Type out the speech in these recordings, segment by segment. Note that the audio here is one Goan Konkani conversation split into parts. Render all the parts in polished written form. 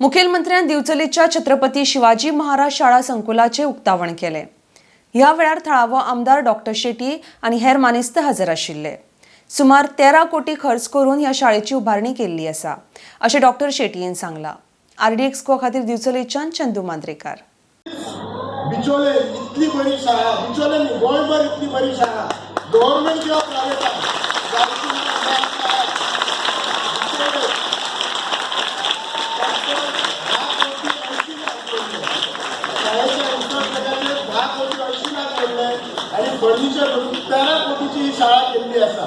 मुखेलमंत्र्यान दिवचलेच्या छत्रपती शिवाजी महाराज शाळा संकुलाचें उक्तावण केलें. ह्या वेळार थळावो आमदार डॉक्टर शेट्टी आनी हेर मानेस्त हजर आशिल्ले. सुमार 13 कोटी खर्च करून ह्या शाळेची उबारणी केल्ली आसा, अशें डॉक्टर शेट्टीन सांगलां. आरडीएक्स गोवा खातीर दिवचलेच्यान चंदू मांद्रेकार. बिचोले इतली बरी शाळा, बिचोले न्ही, गोंयभर इतली बरी शाळा गव्हर्मेंट किंवा प्रायव्हेट. शाळेच्या इन्फ्रास्ट्रक्चराचेर 10 कोटी 80 लाख पडले आणि फर्निचर धरून 13 कोटीची ही शाळा केल्ली आसा.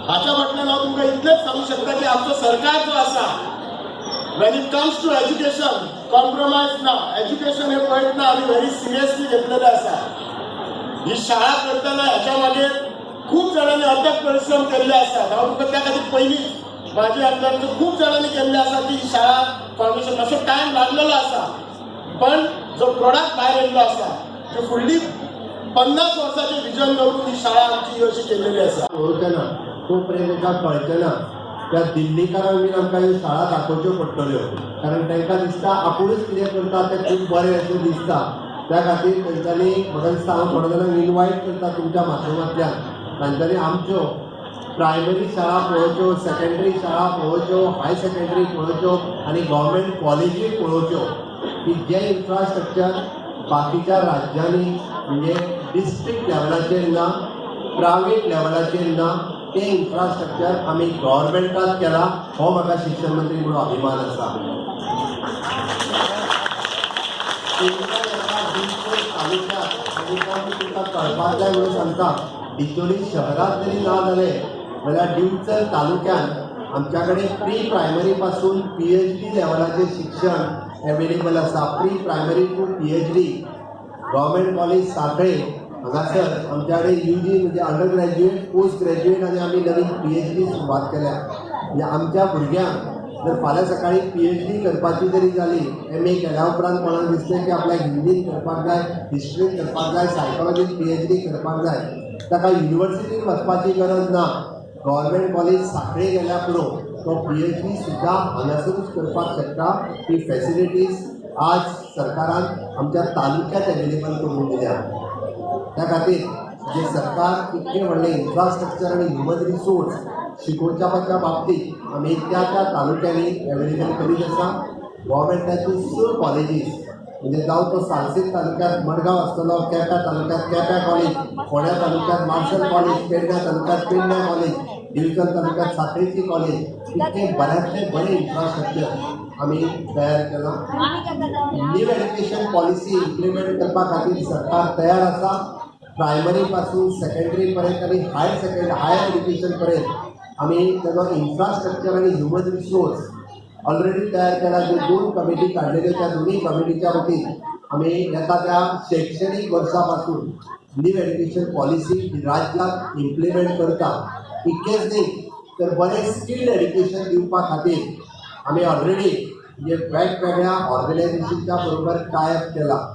हाच्या फाटल्यान हांव तुमकां इतलेंच सांगू शकता की आमचो सरकार जो आसा, when it comes to education, compromise ना. एज्युकेशन हे पॉयंट ना आमी व्हेरी सिरियसली घेतलेले आसा. ही शाळा करतना ह्याच्या मागे खूप जाणांनी अथक परिश्रम केल्ले आसात. हांव तुमकां त्या खातीर पयलींच म्हाजे आमदारांचो खूप जाणांनी केल्ले आसा की ही शाळा फावंडेशन मातसो टायम लागलेलो आसा, पण जो प्रोडक्ट भायर येयल्लो आसा, जो फुडली 50 वर्साचे विजन दवरून ही शाळा आमची ही अशी केल्लेली आसा. पळोवचें ना तोपर्यंत तांकां कळचें ना. त्या दिल्लीकारांक बीन आमकां ह्यो शाळा दाखोवच्यो पडटल्यो, कारण तांकां दिसता आपुणूच कितें करता तें खूब बरें अशें दिसता. त्या खातीर तेंच्यांनी, म्हाका दिसता, हांव थोड्या जाणांक इनवायट करता तुमच्या माध्यमांतल्यान, तांच्यांनी आमच्यो प्रायमरी शाळा पळोवच्यो, सेकंडरी शाळा पळोवच्यो, हायर सेकंडरी पळोवच्यो आनी गव्हर्मेंट कॉलेजूय पळोवच्यो की जें इन्फ्रास्ट्रक्चर बाकीच्या राज्यांनी, म्हणजे डिस्ट्रिक्ट लेवलाचेर ना, प्रायवेट लेवलाचेर ना, तें इन्फ्रास्ट्रक्चर आमी गव्हर्मेंटात केलां. हो म्हाका शिक्षण मंत्री म्हणून अभिमान आसा. तुमकां एका दिवचल तालुक्यात आनी तुमकां कळपाक जाय म्हणून सांगता, डिचोली शहरात जरी ना जालें जाल्यार दिवचल तालुक्यात आमच्या कडेन प्री प्रायमरी पासून पीएचडी लेवलाचें शिक्षण एवेलेबल आसा. Pre primary to PhD, government college Sanquelim हांगासर आमच्या कडेन युजी, म्हणजे अंडर ग्रॅज्युएट, पोस्ट ग्रॅज्युएट आनी आमी नवीन पीएचडी सुरवात केल्या. म्हणजे आमच्या भुरग्यांक जर फाल्यां सकाळी पीएचडी करपाची जरी जाली, एमए केल्या उपरांत कोणाक दिसलें की आपल्याक हिंदीन करपाक जाय, हिस्ट्रीन करपाक जाय, सायकोलॉजीन पीएचडी करपाक जाय, ताका युनिवर्सिटीन वचपाची गरज ना. गव्हर्मेंट कॉलेज सांखळे गेल्यार पुरो, तो पीएचडी सुद्दां हांगासरूच करपाक शकता. ही फॅसिलिटीज आज सरकारान आमच्या तालुक्यात एवेलेबल करून दिल्या. त्या खातीर जे सरकार इतकें व्हडलें इन्फ्रास्ट्रक्चर आनी ह्युमन रिसोर्स शिकोवच्या बाबतीत आमी त्या त्या तालुक्यांनी एवेलेबल करीत आसा. गव्हर्मेंटाची स कॉलेजीस, म्हणजे जावं तो सालसेत तालुक्यात मडगांव आसतलो, केप्यां तालुक्यात केप्यां कॉलेज, फोंड्या तालुक्यात मार्शल कॉलेज, पेडण्या तालुक्यात पेडण्या कॉलेज, दिवचल तालुक्यात सांखळेची कॉलेज, इतकें बऱ्यांतलें बरें इन्फ्रास्ट्रक्चर आमी तयार केलां. न्यू एज्युकेशन पॉलिसी इम्प्लिमेंट करपा खातीर सरकार तयार आसा. प्रायमरी पासून सेकंडरी पर्यंत आनी हायर एज्युकेशन पर्यंत आमी ताजो इन्फ्रास्ट्रक्चर आनी ह्युमन रिसोर्स ऑलरेडी तयार केला. ज्यो दोन कमिटी काडलेल्यो, त्या दोन्ही कमिटीच्या वतीन आमी येता त्या शैक्षणीक वर्सा पासून न्यू एज्युकेशन पॉलिसी राज्यात इम्प्लिमेंट करता. इतकेंच न्ही तर बरें स्किल्ड एज्युकेशन दिवपा खातीर आमी ऑलरेडी म्हणजे वेगवेगळ्या ऑर्गनायझेशनच्या बरोबर टायअप केला.